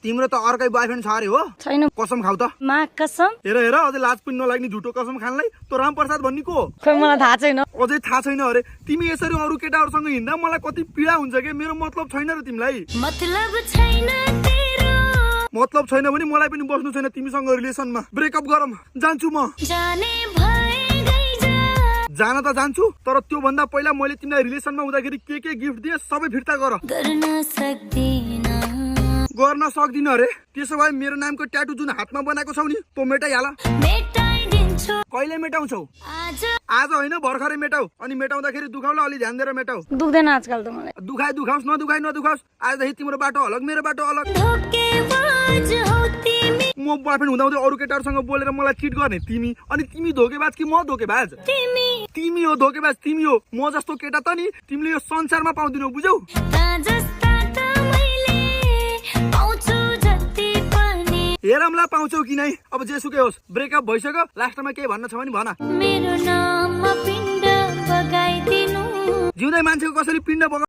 तिम्रो त अर्कै बोयफ्रेन्ड छ अरे हो? छैन। कसम खाऊ त। मा कसम? हेर हेर अझै लाज पनि नलाग्ने झुटो कसम खानलाई। त रामप्रसाद भन्ने को हो? खोइ मलाई थाहा छैन। अझै थाहा छैन अरे? तिमी यसरी अरू केटाहरूसँग हिँड्दा मलाई कति पीडा हुन्छ के? मेरो मतलब छैन र तिमीलाई? मतलब छैन तेरो। मतलब छैन भने मलाई पनि बस्नु छैन तिमीसँग रिलेसनमा। ब्रेकअप गरौँ, जान्छु म। जाने भए गइजा। जान त जान्छु, तर त्यो भन्दा पहिला मैले तिमीलाई रिलेसनमा हुँदाखेरि के गिफ्ट दिए सबै फिर्ता गर। गर्न सक्दिन अरे? त्यसो भए मेरो नामको ट्याटु जुन हातमा बनाएको छौ नि त्यो मेटाइहाल। कहिले मेटाउँछौ? आज होइन भर्खरै मेटाउ। अनि मेटाउँदाखेरि दुखाउला, अलि ध्यान दिएर मेटाउ। दुख्दैन आजकल त मलाई। दुखाओस् नदुखाओस्। आजदेखि तिम्रो बाटो अलग मेरो बाटो अलग। म बोयफ्रेन्ड हुँदाहुँदै अरू केटाहरूसँग बोलेर मलाई चिट गर्ने तिमी, अनि तिमी धोकेबाज कि म धोकेबाज? तिमी हो धोकेबाज, तिमी हो। म जस्तो केटा त नि तिमीले यो संसारमा पाउँदिनौ, बुझ्यौ? हेरमला पाउँछौ कि नै? अब जेसुकै होस्, ब्रेकअप भइसक्यो। लास्टमा केही भन्न छ भने भन। मेरो नाममा पिण्ड बगाइदिनु। जिउँदै मान्छेको कसरी पिण्ड